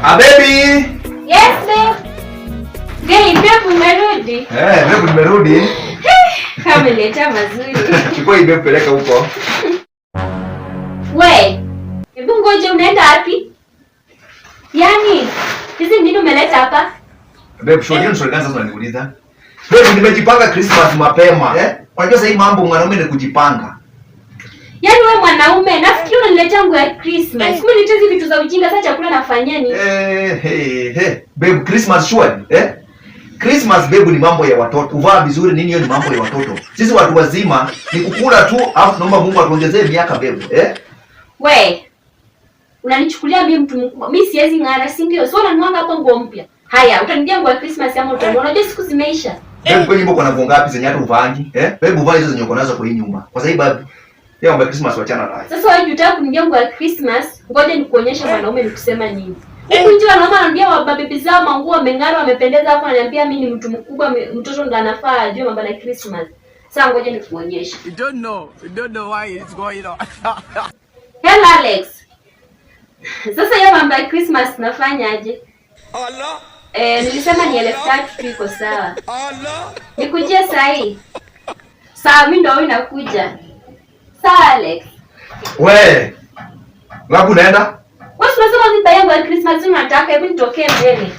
Ah, baby. Yes, babe. Hey, babe umerudi? Eh, babe nimerudi. Ameletea mazuri. Chukua hii babe, peleka huko. We, hebu ngoja, unaenda wapi? Yaani, hizi nini umeleta hapa? Babe, shughuli hiyo ni swali gani sasa unaniuliza? Babe, nimejipanga Christmas mapema. Eh? Unajua sasa hii mambo mwanaume ni kujipanga. Yaani wewe mwanaume, nafikiri unaniletea nguo ya Christmas. Kumbe niletea hizi vitu za ujinga, sasa chakula nafanyia nini? Eh, hey, hey. Babe, Christmas surely, eh? Christmas babe ni mambo ya watoto. Kuvaa vizuri nini, hiyo ni mambo ya watoto. Sisi watu wazima ni kukula tu, alafu tunaomba Mungu atuongezee miaka babe, eh? We, unanichukulia mimi mtu mkubwa. Mimi siwezi ng'ara, si ndio? So unanuanga hapo nguo mpya. Haya, utanigia nguo ya Christmas ama utanunua? Unajua siku zimeisha. Babe, kwa nyumba uko na nguo ngapi zenye hata uvaangi? Eh? Babe, uvaa hizo zenye uko nazo kwa hii nyumba. Kwa sababu babe, hiyo mambo ya Christmas wachana nayo. Sasa wewe unataka kunigia nguo ya Christmas, ngoja nikuonyeshe mwanaume ni kusema nini. Huku nje wanaume wanaambia mabibi zao manguo wameng'ara, wamependeza, hapo ananiambia mimi ni mtu mkubwa, mtoto ndo anafaa ajue mambo ya Christmas. Sasa ngoja nikuonyeshe. You don't know. You don't know why it's going on. Hello Alex. Sasa hiyo mambo ya Christmas nafanyaje? Allah. Eh, nilisema ni 3,000 tu iko sawa. Allah. Nikujie saa hii? Sawa, mimi ndo huyu nakuja. Sawa Alex. We, wapi unaenda? Wewe unasema unipa yangu ya Christmas unataka, hebu nitokee mbele.